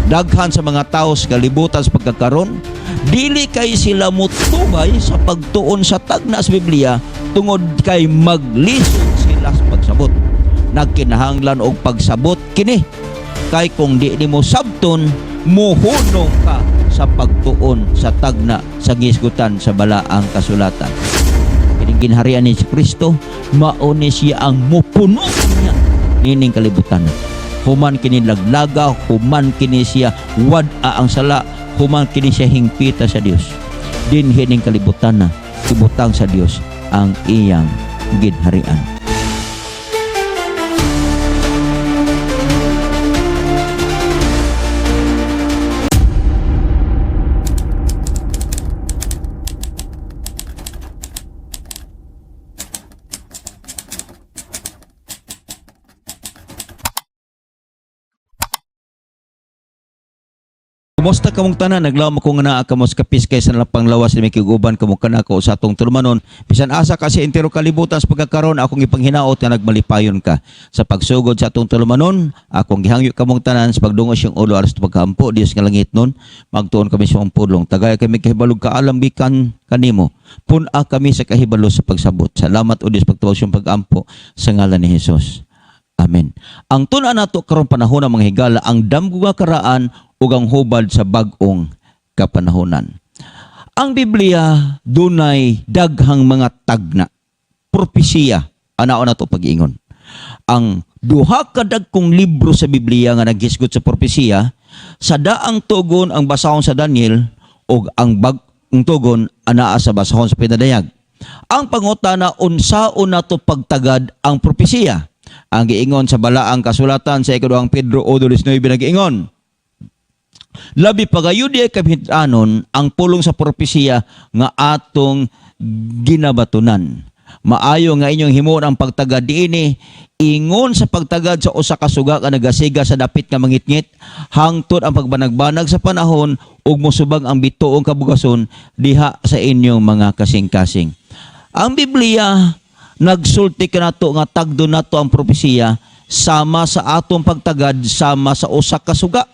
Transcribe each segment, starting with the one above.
Daghan sa mga tao sa kalibutan sa pagkakaron, dili kay sila mutubay sa pagtuon sa tagna sa Biblia tungod kay maglisod sila sa pagsabot. Nagkinahanglan og pagsabot kini kay kung di nimo sabton, muhunong ka sa pagtuon sa tagna sa gisgutan sa balaang kasulatan. Kining ginharian ni Kristo, mao ni siya ang mupuno niya nining kalibutan. Human kini laglaga, human kini siya wad-a ang sala, human kini siya hingpita sa Dios. Dinhi ning kalibutan na ibutang sa Dios ang iyang ginharian. Kumusta kamong tanan? Naglaom ako nga naa kamo sa kapis kay sa lapang lawas ni makiguban kamo kanako sa atong tulumanon. Bisan asa ka sa entero kalibutan sa pagkakaron, akong ipanghinaot nga nagmalipayon ka. Sa pagsugod sa atong tulumanon, akong gihangyo kamong tanan sa pagdungos siyang ulo aras sa pagkaampo, Dios nga langit nun, magtuon kami sa imong pulong. Tagay kami kahibalog kaalam gikan kanimo. Pun-a kami sa kahibalo sa pagsabot. Salamat o Dios pagtuo sa iyong pag-ampo sa ngalan ni Jesus. Amen. Ang tun-an nato karong panahon ng mga higala, ang damgo nga karaan ug ang hubad sa bag-ong kapanahonan. Ang Biblia dunay daghang mga tagna, propesiya, anao nato pag-iingon. Ang duha ka dagkong libro sa Biblia nga naghisgot sa propesiya, sa daang tugon ang basahon sa Daniel ug ang bag-ong tugon anaa sa basahon sa Pinadayag. Ang pangutana, unsaon nato pagtagad ang propesiya? Ang giingon sa balaang kasulatan sa ikaduhang Pedro 1:19 nagiingon, labi pa gayud ay kabhitanon ang pulong sa propesiya nga atong ginabatunan. Maayo nga inyong himuon ang pagtagad diini ingon sa pagtagad sa usa ka suga nga nagasiga sa dapit nga mangitngit hangtod ang pagbanagbanag sa panahon ug mosubag ang bituong kabugason diha sa inyong mga kasing-kasing. Ang Biblia nagsulti kanato nga tagdo nato ang propesiya sama sa atong pagtagad sama sa usa ka suga.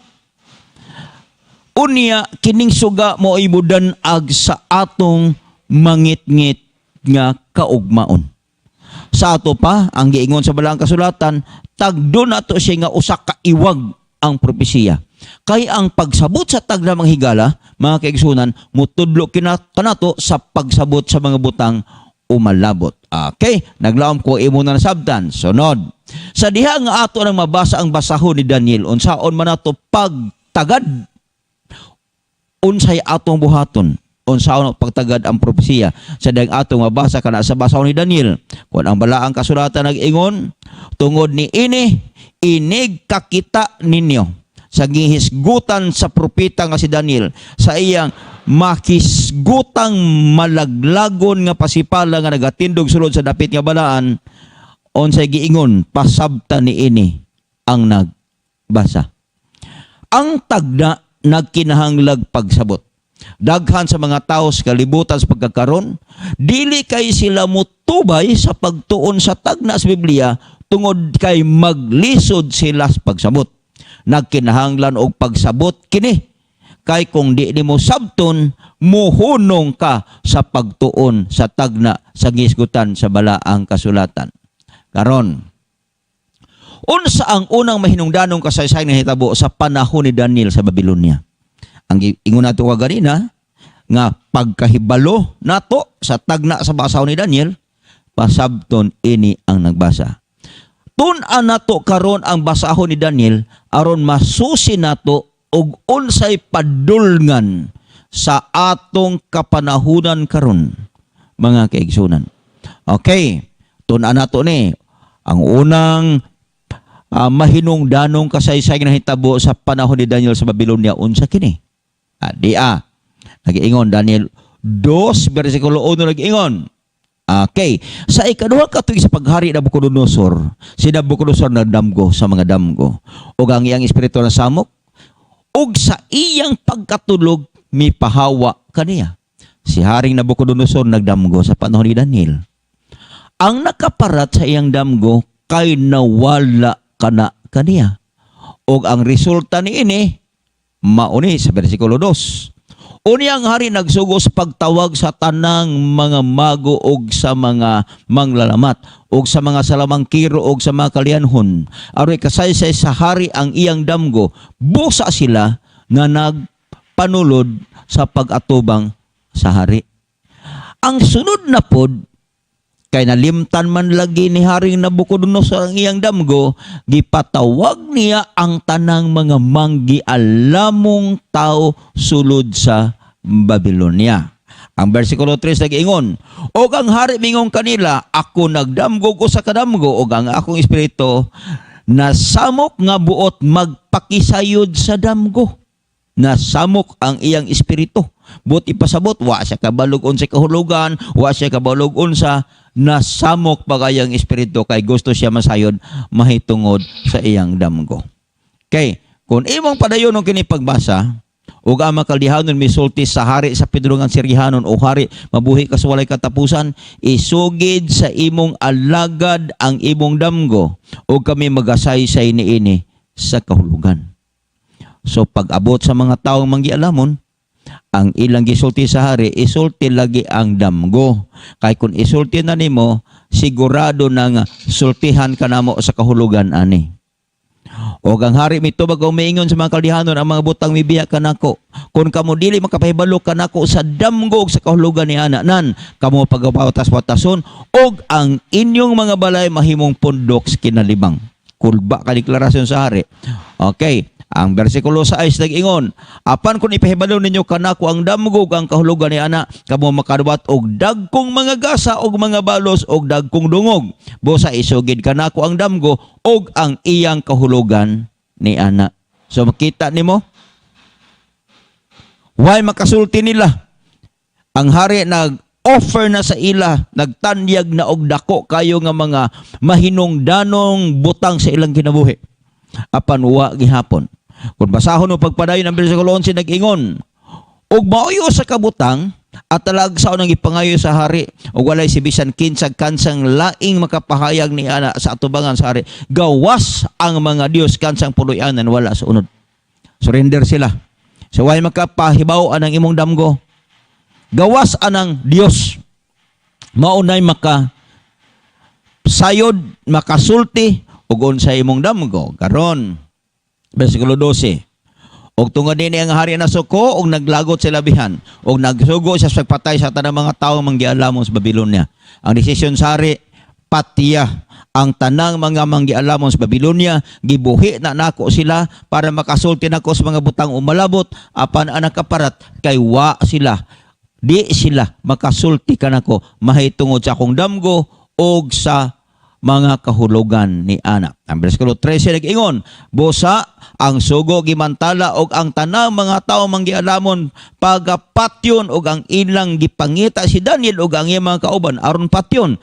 Unya kining suga mo ibudan-ag sa atong mangitngit nga kaugmaon. Sa ato pa, ang giingon sa balaang kasulatan, tagdo nato siya nga usa ka iwag ang propesiya. Kay ang pagsabot sa tagna mga higala, mga kaigsunan, mutudlo kina kanato sa pagsabot sa mga butang umalabot. Okay, naglaom ko imo na nasabtan. Sunod. Sa diha nga ato nang mabasa ang basahon ni Daniel, unsaon man nato pagtagad, unsay atong buhaton, unsaon ang pagtagad ang propesiya sa dihang atong mabasa kana sa basahon ni Daniel. Kun ang balaang kasulatan nag-ingon, tungod ni ini inig kakita ninyo sa gihisgutan sa propeta nga si Daniel sa iyang makisgutang malaglagon nga pasipala nga nagatindog sulod sa dapit nga balaan, unsay giingon, pasabta ni ini ang nagbasa. Ang tagna nagkinahanglag pagsabot. Daghan sa mga tao sa kalibutan sa pagkakaron, dili kay sila mutubay sa pagtuon sa tagna sa Biblia tungod kay maglisod sila sa pagsabot. Nagkinahanglan og pagsabot kini kay kung di nimo sabton, muhunong ka sa pagtuon sa tagna sa gisgutan sa balaang kasulatan. Karon, unsa ang unang mahinungdanong kasaysayan nga hitabo sa panahon ni Daniel sa Babylonia? Ang ingon nato kaganina nga pagkahibalo nato sa tagna sa basahon ni Daniel, pasabton ini ang nagbasa. Tun-an nato karon ang basahon ni Daniel aron masusi nato og unsay padulngan sa atong kapanahunan karon, mga kaigsunan. Okay, tun-an nato ni ang unang mahinungdanong kasaysayan nga nahitabo sa panahon ni Daniel sa Babylonia, unsa kini? Di. Nag-iingon Daniel 2 versikulo 1 nag-ingon. Okay, sa ikaduha ka tuig sa paghari ni Nabucodonosor, si Nabucodonosor nagdamgo sa mga damgo ug ang iyang espiritu nasamok ug sa iyang pagkatulog mipahawa kaniya. Si Haring Nabucodonosor nagdamgo sa panahon ni Daniel. Ang nakaparat sa iyang damgo kay nawala kana kaniya. Og ang resulta niini Mauni sa versikulo 2. Unya ang hari nagsugo sa pagtawag sa tanang mga mago og sa mga manglalamat og sa mga salamangkiro og sa mga kalyanhon aron ikasaysay sa hari ang iyang damgo. Busa sila nga nagpanulod sa pag-atubang sa hari. Ang sunod na pod, kay nalimtan man lagi ni Haring Nabucodonosor ang iyang damgo, gipatawag niya ang tanang mga manggialamong tao sulod sa Babylonia. Ang versikulo 3 nag-ingon, "Og ang hari mingon kanila, ako nagdamgo ko sa kadamgo og ang akong espiritu nasamok nga buot magpakisayod sa damgo." Nasamok ang iyang espiritu. Buot ipasabot, wa siya kabalog unsa kahulugan, wa siya kabalog unsa, nasamok pa kayang espiritu kay gusto siya masayod mahitungod sa iyang damgo. Kay kung imong padayon og kini pagbasa, ug ang mga misulti sa hari sa pinulungan Siryahanon, "O hari, mabuhi ka sa walay katapusan, isugid sa imong alagad ang imong damgo ug kami magasaysay niini sa kahulugan." So pag-abot sa mga taong manggialamon, ang ilang gisulti sa hari, isulti lagi ang damgo. Kay kung isulti na nimo, sigurado na nga sultihan ka namo sa kahulugan ani. Og ang hari mitubag og miingon sa mga kaldihanon, "Ang mga butang mibiya kanako. Kung kamo dili makapahibalo kanako sa damgo ug sa kahulugan ni ana nan, kamo pagapawatas-watason og ang inyong mga balay mahimong pundok sa kinalibang." Kulba ka deklarasyon sa hari. Okay. Ang versikulo 6 nag-ingon, "Apan kung ipahibalo ninyo kanako ang damgo ug ang kahulugan ni ana, kamo makadubat og dagkong mga gasa og mga balos og dagkong dungog. Busa isugid kanako ang damgo og ang iyang kahulugan ni ana." So makita nimo, why makasulti nila? Ang hari nag offer na sa ila, nagtanyag na og dako kayo nga mga mahinungdanong butang sa ilang kinabuhi. Apan wa gihapon. Kung basahon mo pagpadayon ang versikulo 11, nag-ingon, "Ug maoyo sa kabutang at talagsaon ang ipangayo sa hari ug walay si bisan kinsag kansang laing makapahayag ni ana sa atubangan sa hari gawas ang mga Dios kansang puloy-anan wala sa unod." Surrender sila. So way makapahibaw anang imong damgo. Gawas anang Dios. Maunay maka sayod, makasulti ug unsa imong damgo. Karon, versikulo 12. "Og tungod nini ang hari nasuko og naglagot sa labihan og nagsugo siya sa pagpatay sa tanang mga tawo manggialamon sa Babylonia." Ang desisyon sa hari, patiya ang tanang mga manggialamon sa Babylonia, gibuhi na nako sila para makasulti nako sa mga butang umalabot, apan ang nakaparat kay wa sila, di sila makasulti kanako mahitungod sa akong damgo og sa mga kahulugan ni ana. Ang versikulo 13 nag-ingon, "Busa ang sugo gimantala og ang tanang mga tawo manggialamon pagapatyon og ang ilang gipangita si Daniel og ang iyang mga kauban aron patyon.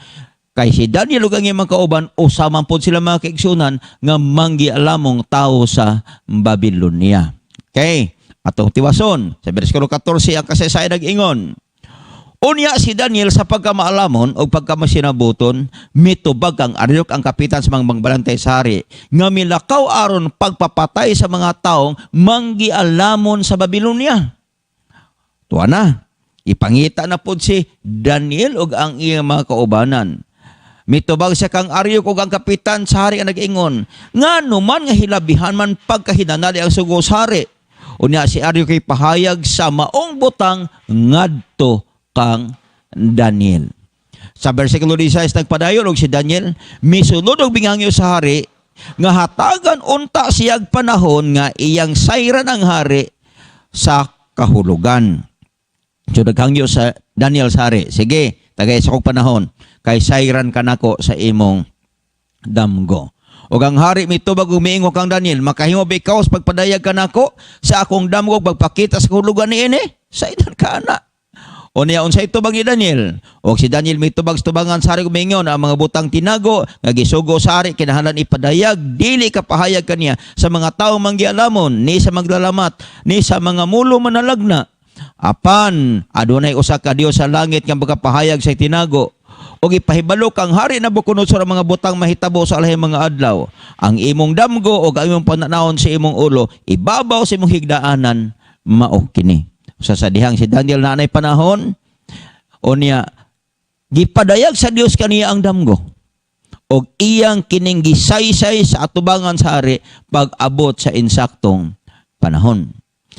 Kay si Daniel ug ang iyang mga kauban usa man pod sila mga kaigsunan nga manggialamong tawo sa Babylonia." Okay, atong tiwason sa versikulo 14, ang kasaysayan nag-ingon, "Unya si Daniel sa pagkamaalamon o pagkamasinabuton, mitubag kang Ariok, ang kapitan sa mga mangbalantay sa hari, nga milakaw aron pagpapatay sa mga taong manggialamon sa Babylonia." Tuwa na, ipangita na pod si Daniel ug ang iyang mga kaubanan. Mitubag siya kang Ariok ug ang kapitan sa hari ang nag-ingon, "Ngano man nga hilabihan man pagkahinanali ang sugo sa hari?" Unya si Ariok kay pahayag sa maong butang ngadto kang Daniel. Sa versikulo 16 nagpadayon, "Og si Daniel misulod og mingangyo sa hari nga hatagan unta siyag panahon nga iyang sayran ang hari sa kahulugan." So naghangyo sa Daniel sa hari, "Sige, tagay sa kong panahon kay sayran kanako sa imong damgo." "Og ang hari mitubag ug miingon kang Daniel, 'Makahimo ba ikaw sa pagpadayag kanako sa akong damgo ug pagpakita sa kahulugan niini? Sayran ka ana.'" Unya unsay tubag ni Daniel? Og si Daniel mitubag sa tubangan sa hari ug miingon, "Ang mga butang tinago nga gisugo sa hari kinahanglan ipadayag, dili ka pahayag kaniya sa mga tawo manggialamon ni sa maglalamat ni sa mga mulo manalagna. Apan adunay usa ka Dios sa langit nga makapahayag sa tinago Ug ipahibalo kang Hari Nabucodonosor ang mga butang mahitabo sa alahing mga adlaw. Ang imong damgo ug ang imong pananawon sa imong ulo, ibabaw sa imong higdaanan, mao kini. Sa dihang si Daniel na anay panahon, unya gipadayag sa Dios kaniya ang damgo og iyang kining gisaysay sa atubangan sa hari pag-abot sa insaktong panahon.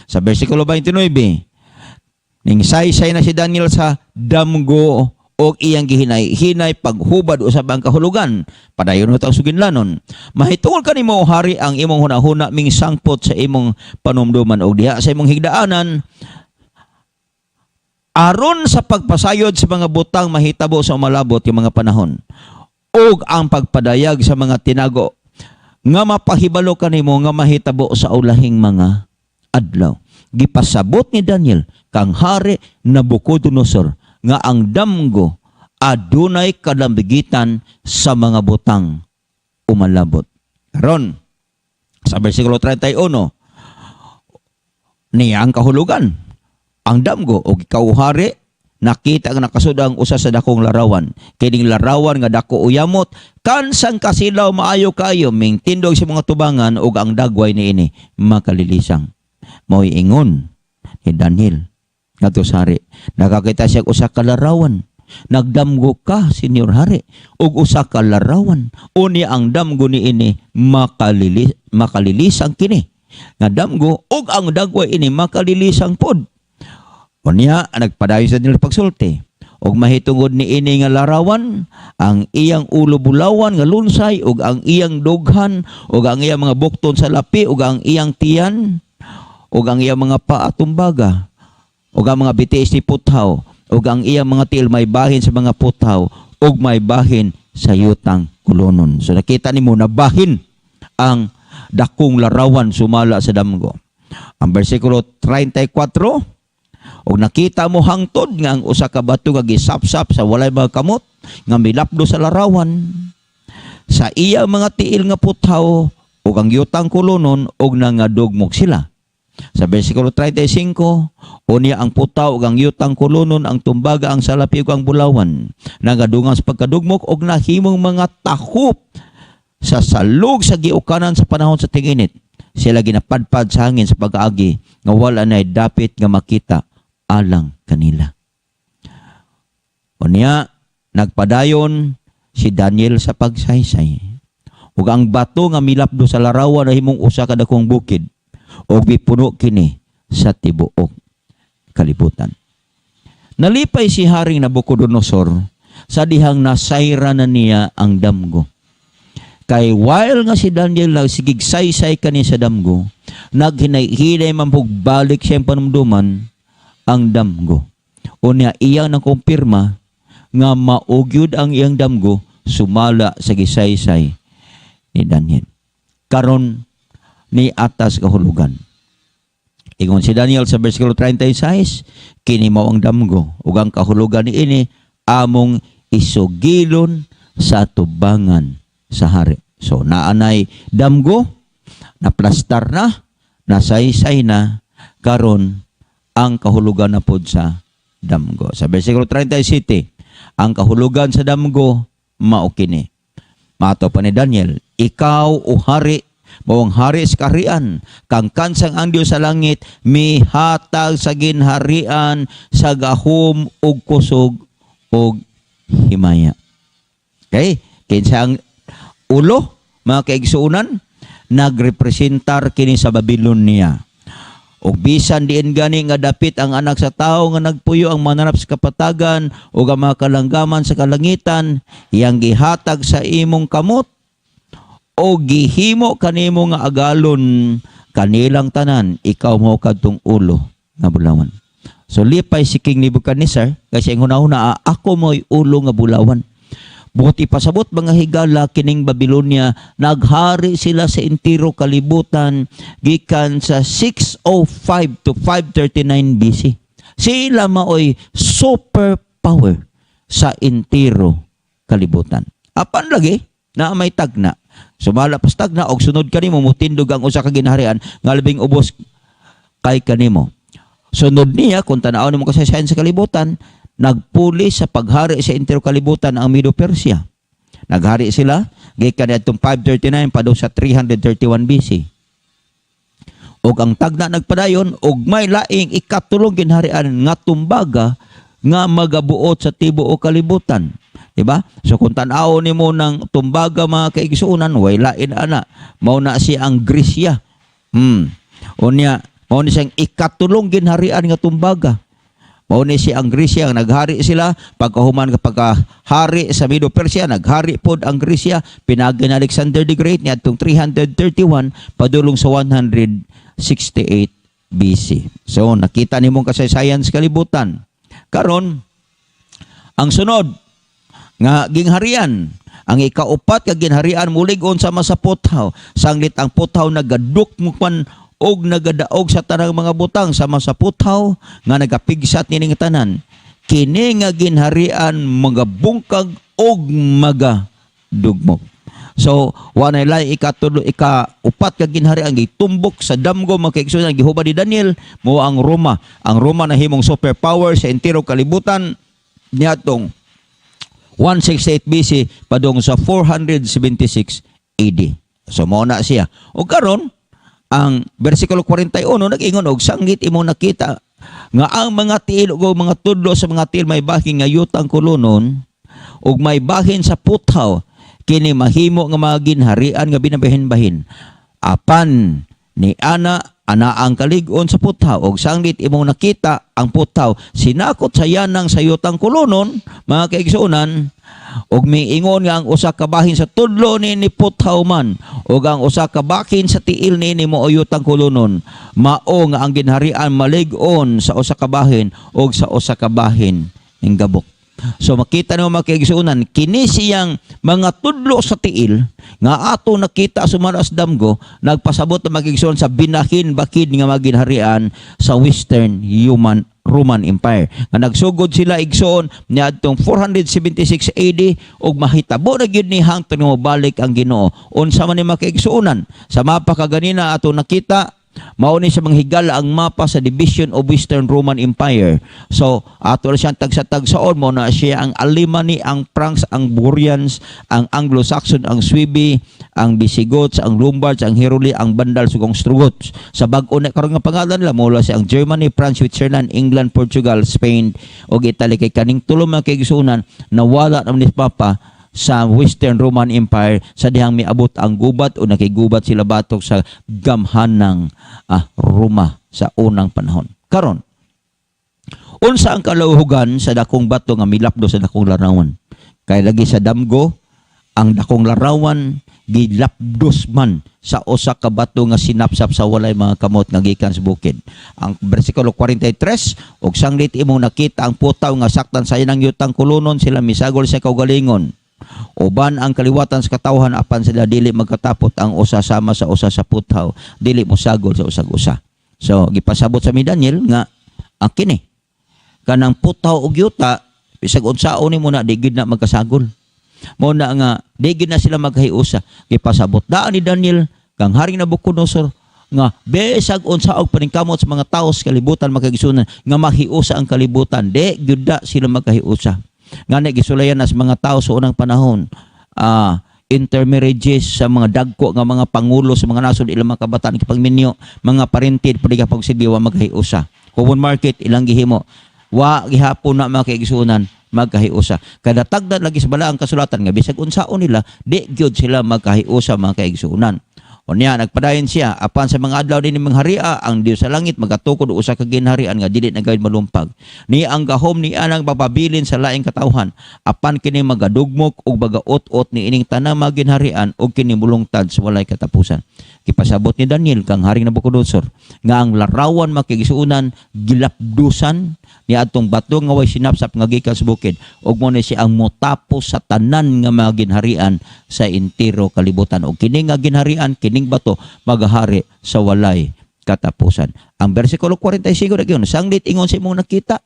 Sa versikulo 29, ning saysay na si Daniel sa damgo og iyang gihinay-hinay paghubad usab ang kahulugan. Padayon ang suginlanon. Mahitungod kanimo, o hari, ang imong hunahuna ming sangpot sa imong panumduman og diha sa imong higdaanan aron sa pagpasayod sa mga butang mahitabo sa umalabot yung mga panahon ug ang pagpadayag sa mga tinago nga mapahibalo kanimo nga mahitabo sa ulahing mga adlaw. Gipasabot ni Daniel kang Hari Nabucodonosor nga ang damgo adunay kalambigitan sa mga butang umalabot. Karon, sa versikulo 31, niya ang kahulugan. Ang damgo og ikaw, hari, nakita nga nakasud ang usa sa dakong larawan. Kining larawan nga dako uyamot, kansang kasilaw maayo kaayo, ming tindog sa mga tubangan ug ang dagway niini makalilisang. Mao'y ingon ni Daniel ngadto sa hari. Nakakita siya og usa ka larawan. Nagdamgo ka, Senyor Hari, og usa ka larawan. Unya ang damgo niini makalilisang kini. Nga damgo ug ang dagway ini makalilisang pod. Unya, nagpadayon sa nila pagsulti. Og mahitungod ni ini nga larawan, ang iyang ulo bulawan nga lunsay, ug ang iyang dughan, ug ang iyang mga bukton sa lapi, ug ang iyang tiyan, ug ang iyang mga paa tumbaga, ug ang mga bitiis ni puthaw, ug ang iyang mga tiil may bahin sa mga puthaw, ug may bahin sa yutang kolonon. So nakita nimo na bahin ang dakong larawan sumala sa damgo. Ang versikulo 34, og nakita mo hangtod nga ang usa ka bato nga gisapsap sa walay mga kamot nga milapdo sa larawan sa iya mga tiil nga puthaw ug ang yutang kolonon ug nangadugmok sila. Sa versikulo 35, unya ang puthaw ug ang yutang kolonon, ang tumbaga, ang salapi ug ang bulawan nangadungan sa pagkadugmok ug nahimong mga tahop sa salog sa giukanan sa panahon sa tinginit. Sila ginapadpad sa hangin sa pag-aagi nga wala na dapit nga makita alang kanila. Unya, nagpadayon si Daniel sa pagsaysay. Ug ang bato nga milapdo sa larawan nahimong usa ka dakong bukid ug mipuno kini sa tibuok kalibutan. Nalipay si Haring Nabucodonosor sa dihang nasayra na niya ang damgo. Kay while nga si Daniel nagsigig saysay kani sa damgo, naghinay-hinay man balik siya panumduman ang damgo. Unya iyang nakumpirma nga mao gyud ang iyang damgo sumala sa gisaysay ni Daniel. Karon ni atas kahulugan. Ingon si Daniel sa versikulo 36, "Kini mao ang damgo ug ang kahulugan niini among isugilon sa tubangan sa hari." So naanay damgo, naplastar na, nasaysay na, karon ang kahulugan na pod sa damgo. Sa versikulo 37, ang kahulugan sa damgo mao kini. Mato pa ni Daniel, "Ikaw, o hari, mao ang hari sa kaharian, kang kansang ang Dios sa langit mihatag sa ginharian, sa gahom ug kusog ug himaya." Okay? Kinsa ang ulo, mga kaigsuonan? Nagrepresentar kini sa Babylonia. Og bisan diin gani nga dapit ang anak sa tao nga nagpuyo ang mananap sa kapatagan ug ang mga kalanggaman sa kalangitan, iyang gihatag sa imong kamot o gihimo kanimo nga agalon kanilang tanan, ikaw mo kadtong ulo nga bulawan. So lipay si King Nebuchadnezzar kasi ang hunahuna, "Ah, ako mo'y ulo nga bulawan." Buot ipasabot, mga higala, kining Babylonia naghari sila sa entiro kalibutan gikan sa 605 to 539 BC. Sila maoy super power sa entiro kalibutan. Apan lagi na may tagna. Sumala pas tagna og sunod kanimo mutindog ang usa ka ginaharian nga labing ubos kay kanimo. Sunod niya, kung tan-awon nimo kasaysayan sa kalibutan, Nagpuli sa paghari sa entero kalibutan ang Medo-Persia. Naghari sila gikan niadtong 539 padung sa 331 BC. Og ang tagna nagpadayon og may laing ikatulong ginharian nga tumbaga nga magabuot sa tibuok kalibutan. Diba? So kung tan-awon nimo ng tumbaga, mga kaigsuonan, way lain ana. Mao na siya ang Gresya. Unya, mao ni siyang ikatulong ginharian nga tumbaga. Mao ni siya ang Gresya. Naghari sila pagkahuman kapag hari sa Medo Persia, naghari pod ang Gresya pinagi ni Alexander the Great niadtong 331 padulong sa 168 BC. So nakita nimong kasaysayan sa kalibutan. Karon, ang sunod nga gingharian, ang ikaupat nga ginharian, mulig-on sama sa puthaw. Sanglit ang puthaw nagadukmukan og nagadaog sa tanang mga butang sama sa puthaw nga nagapigsat nining tanan. Kini nga ginharian magabungkag og magadugmok. So, wa nay ikatulo, ika-upat ka ginharian gitumbok sa damgo, mga kaigsuonan, gihubad ni Daniel, mao ang Roma. Ang Roma nahimong superpower sa entero kalibutan niadtong 168 BC padung sa 476 AD. So mao na siya. O karon, ang versikulo 41 nag-ingon, "Og sanglit imo nakita nga ang mga tiil ug mga tudlo sa mga tiil may bahin nga yutang kolonon ug may bahin sa puthaw, kini mahimo nga mga ginharian nga binabahin-bahin. Apan ni ana ana ang kalig-on sa puthaw. Og sanglit imong nakita ang puthaw sinakot sa yanang sa yutang kolonon," mga kaigsuonan, "ug miingon nga ang usa ka bahin sa tudlo ni puthaw man ug ang usa ka bahin sa tiil niini mao yutang kolonon, mao nga ang ginharian malig-on sa usa ka bahin ug sa usa ka bahin ning gabok." So makita nimo, mga kaigsuonan, kini siyang mga tudlo sa tiil nga ato nakita sumala sa damgo, nagpasabot na magigsuon sa binahin bakid nga maginharian sa Western Human Roman Empire. Nga nagsugod sila, igsoon, niadtong 476 AD ug mahitabo na gyud ni hangtod nga mobalik ang Ginoo. Unsa man ni, mga kaigsuonan? Sa mapa kaganina ato nakita, mao ni sa mga higala ang mapa sa division of Western Roman Empire. So, ato na siyang tagsa-tagsaon mao na siya ang Alemanni, ang Franks, ang Burians, ang Anglo-Saxon, ang Suebi, ang Visigoths, ang Lombards, ang Heruli, ang Vandals ug ang Ostrogoths. Sa bag-o na karon nga pangalan nila, mao siya ang Germany, France, Switzerland, England, Portugal, Spain ug Italy, kay kaning tulo, mga kaigsuonan, nawala naman ni Papa sa Western Roman Empire sa dihang miabot ang gubat o nakigubat sila batok sa gamhanang Roma sa unang panahon. Karon, unsa ang kalauhugan sa dakong bato nga milapdo sa dakong larawan? Kay lagi sa damgo, ang dakong larawan gilapdos man sa usa ka bato nga sinapsap sa walay mga kamot nga gikan sa bukid. Ang bersikulo 43, "Og sanglit imong nakita ang putaw nga saktan sa inang yutang kulunon, sila misagol sa kaugalingon. Uban ang kaliwatan sa katawhan, apan sila dili magkatapot ang usa sama sa usa sa puthaw, dili mosagol sa usag usa." So gipasabot sa mi Daniel nga ang kini kanang putaw og yuta, bisag unsaon nimo na, di gid na magkasagol. Mao na nga di gid na sila magkahiusa. Gipasabot daan ni Daniel kang Haring Nabucodonosor nga bisag unsa og paningkamot sa mga tawo sa kalibutan, makaigsuonan, nga mahiusa ang kalibutan, di gyud na sila magkahiusa. Ngani gisulayan na sa mga tao sa unang panahon, intermarriages sa mga dagko nga mga pangulo sa mga nasod, ilang mga kabataan kipagminyo, mga parented pwede ka pagsilbi, wa magkahiusa. Common market ilang gihimo, wa gihapon na, mga kaigsuonan, magkahiusa. Kada tagda lagi sa balaang kasulatan nga bisag unsaon nila, di gyud sila magkahiusa, mga kaigsuonan. Unya nagpadayon siya, "Apan sa mga adlaw din mga haria, ang Dios sa langit magatukod og usa ka ginharian nga dili na gayud malumpag. Ni ang gahom ni anang papabilin sa laing katawhan, apan kini magadugmok ug magaut-ot ni ining tanang mga ginharian ug kini mulungtad sa walay katapusan." Gipasabot ni Daniel kang Haring Nabucodonosor nga ang larawan, mga kaigsuonan, gilapdusan ni adtong bato nga way sinapsap nga gikan sa bukid ug mao ni siya ang motapos sa tanan nga mga ginharian sa entero kalibutan, ug kini nga ginharian, kining bato, magahari sa walay katapusan. Ang bersikulo 45 nagyon, "Sanglit ingon sa imong nakita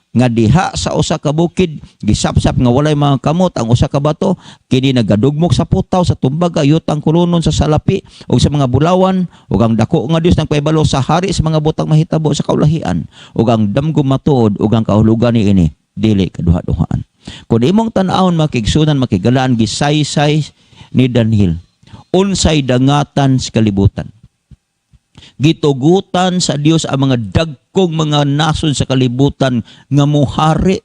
nga diha sa usa ka bukid gisapsap nga walay mga kamot ang usa ka bato, kini nagadugmok sa putaw, sa tumbaga, yutang kulunon, sa salapi ug sa mga bulawan, ug ang dako nga Dios nagpahibalo sa hari sa mga butang mahitabo sa kaulahian, ug ang damgo matuod ug ang kahulugan niini Dili kaduha-duhaan. Kung imong tan-awon, mga kaigsuonan, makigalaan, gisaysay ni Daniel unsay dangatan sa kalibutan. Gitugutan sa Dios ang mga dagkong mga nasod sa kalibutan nga muhari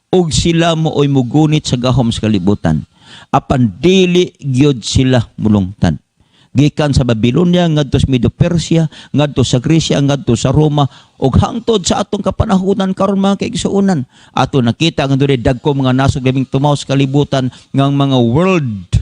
ug sila mooy mugunit sa gahom sa kalibutan. Apan dili gyud sila mulungtad. Gikan sa Babylonia ngadto sa Medo-Persia, ngadto sa Grecia, ngadto sa Roma ug hangtod sa atong kapanahunan karon, mga kaigsuonan. Ato nakita nga dunay dagko mga nasod labing tumaw sa kalibutan nga mga world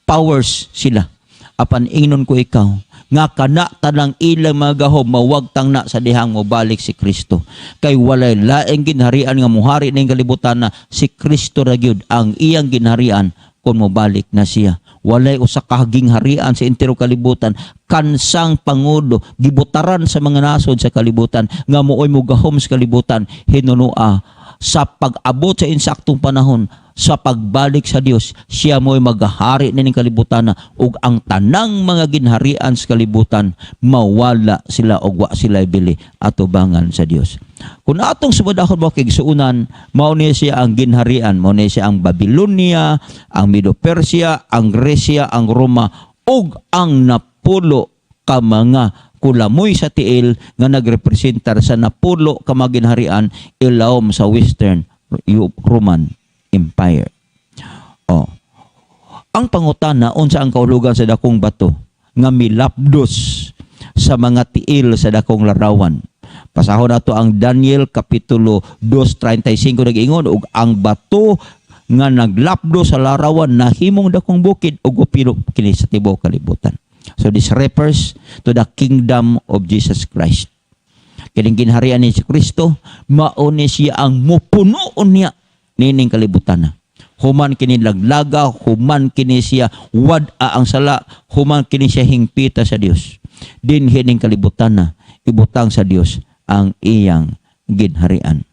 powers sila. Apan ingnon ko ikaw nga kana tanang ilang mga gahom mawagtang na sa dihang mobalik si Kristo. Kay walay laing ginharian nga muhari ning kalibutan na si Kristo ra gyud ang iyang ginharian kung mobalik na siya. Walay usa ka gingharian sa entero kalibutan kansang pangulo gibutaran sa mga nasod sa kalibutan nga mooy mogahom sa kalibutan. Hinunua sa pag-abot sa insaktong panahon sa pagbalik sa Dios, siya mo'y maghahari nining kalibutan na ug ang tanang mga ginharian sa kalibutan mawala sila og wa sila bili atubangan sa Dios. Kung atong sumudahon, mga kaigsuonan, mao ni siya ang ginharian, mao ni siya ang Babylonia, ang Medo-Persia, ang Grecia, ang Roma ug ang 10 ka mga kulamoy sa tiil nga nagrepresentar sa 10 ka mga ginharian ilawom sa Western Roman Empire. Oh. Ang pangutana, unsa ang kahulugan sa dakong bato nga milapdos sa mga tiil sa dakong larawan? Pasahon nato ang Daniel kapitulo 2:35, nag-ingon, "Ug ang bato nga naglapdo sa larawan nahimong dakong bukid ug upilo kini sa tibuok kalibutan." So this refers to the kingdom of Jesus Christ. Kining ginharian ni si Kristo, mao ni siya ang mupuno niya nining kalibutan na. Human kini laglaga, human kini siya wad-a ang sala, human kini siya hingpita sa Dios. Dinhi ning kalibutan na ibutang sa Dios ang iyang ginharian.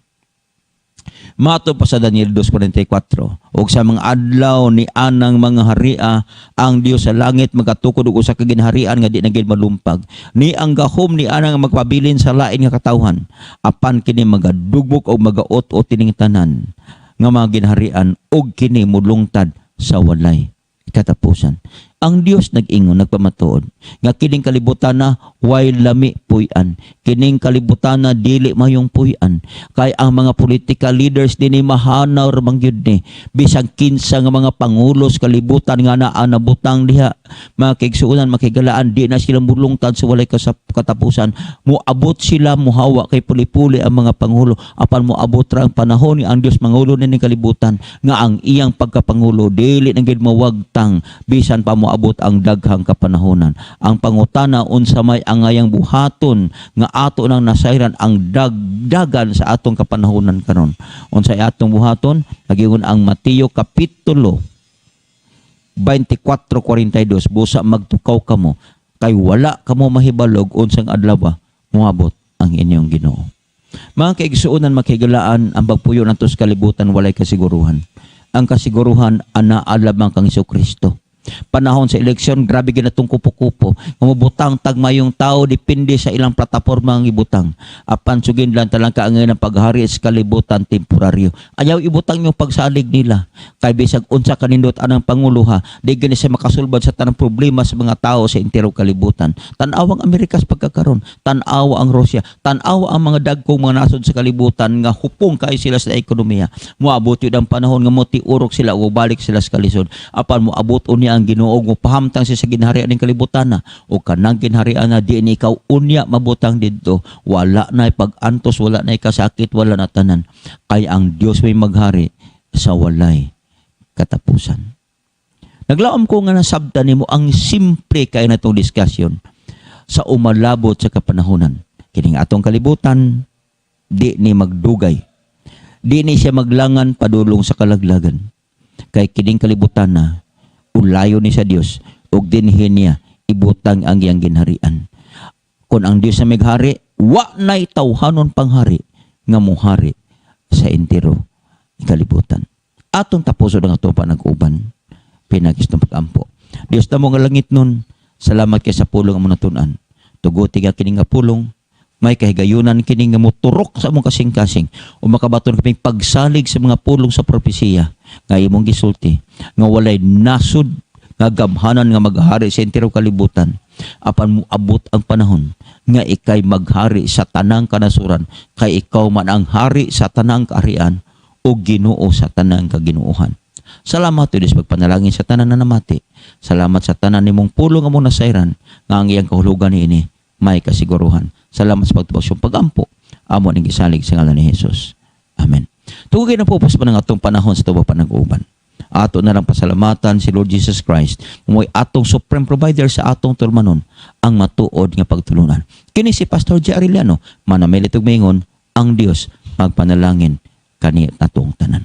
Mato pa sa Daniel 2:44, "Ug sa mga adlaw ni anang mga haria, ang Dios sa langit magatukod og usa ka ginharian nga di na gid malumpag. Ni ang gahom ni anang magpabilin sa lain nga katawhan, apan kini magadugbok og magaot-ot tining tanan nga mga ginharian ug kini mulungtad sa walay katapusan." Ang Dios nag-ingon, nagpamatuod nga kining kalibutan na way lami puy-an. Kining kalibutan na dili mayong puy-an. Kay ang mga political leaders dinhi mahanaw ra man gyud ni. Bisag kinsa nga mga pangulo sa kalibutan nga naa nabutang diha, mga kaigsuonan, makigalaan, di na sila mulungtad sa walay katapusan. Moabot sila, muhawa kay puli-puli ang mga pangulo. Apan moabot ra ang panahon nga ang Dios mangulo nining kalibutan nga ang iyang pagkapangulo dili na gid mawagtang bisan pa moabot ang daghang kapanahonan. Ang pangutana, unsa may angayang buhaton nga ato nang nasayran ang dagdagan sa atong kapanahonan karon? Unsay atong buhaton? Nagingon ang Mateo kapitulo 24:42, "Busa magtukaw kamo kay wala kamo mahibalog unsang adlaw moabot ang inyong Ginoo." Mga kaigsuonan, makigalaan, ang pagpuyo nato sa kalibutan walay kasiguruhan. Ang kasiguruhan anaa lamang kang Kristo. Panahon sa eleksyon, grabe ginatong kupo-kupo. Mubutang tag mayong tao, depende sa ilang plataporma ang ibutang. Apan sugin lang talang kaangay ng paghari sa kalibutan, temporaryo. Ayaw ibutang yung pagsalig nila. Kay bisag unsa kanindot anang pangulo ha, di gani siya makasulbad sa tanang problema sa mga tao sa entero kalibutan. Tan-awa ang Amerika sa pagkakaron, tan-awa ang Russia, tan-awa ang mga dagkong mga nasod sa kalibutan nga hupong kay sila sa ekonomiya. Moabot yun ang panahon nga motiurok sila o balik sila sa kalisod. Apan moabot unya ang Ginoo, pahamtang siya sa ginharian ng kalibutan na o kanang ginharian na di ni ikaw unya mabutang didto. Wala na pag-antos, wala na kasakit, wala na tanan. Kay ang Dios may maghari sa walay katapusan. Naglaom ko nga nasabtan nimo ang simple kay natong discussion sa umalabot sa kapanahonan. Kining atong kalibutan di ni magdugay. Di ni siya maglangan padulong sa kalaglagan. Kay kining kalibutan na ulayo ni sa Dios ug dinhi niya ibutang ang iyang ginharian. Kung ang Dios na maghari, wa nay tawhanon panghari nga muhari sa entero kalibutan. Atong tapuson ang atong panag-uban pinaagi sa pag-ampo. Dios namo nga langitnon, salamat kay sa pulong among natun-an. Tuguti nga kini nga pulong May kahigayunan kini nga moturok sa among kasing-kasing o makabaton kaming pagsalig sa mga pulong sa propesiya nga imong gisulti nga walay nasud nga gamhanan nga maghari sa entero kalibutan apan moabot ang panahon nga ikay maghari sa tanang kanasuran, kay ikaw man ang hari sa tanang kaharian o Ginoo sa tanang kaginoohan. Salamat, O Diyos, pagpanalangin sa tanan na namati. Salamat sa tanan nimong pulong nga mong nasayran nga ang iyang kahulugan niini may kasiguruhan. Salamat sa pagtubag sa pagampo. Amo ning gisalig sa ngalan ni Jesus. Amen. Tugay na po pa ng atong panahon sa tubag panag-uban. Ato na lang pasalamatan si Lord Jesus Christ, mo'y atong supreme provider sa atong tulumanon, ang matuod nga pagtulunan. Kini si Pastor J. Arellano, manamili ug maingon, ang Dios magpanalangin kani natong tanan.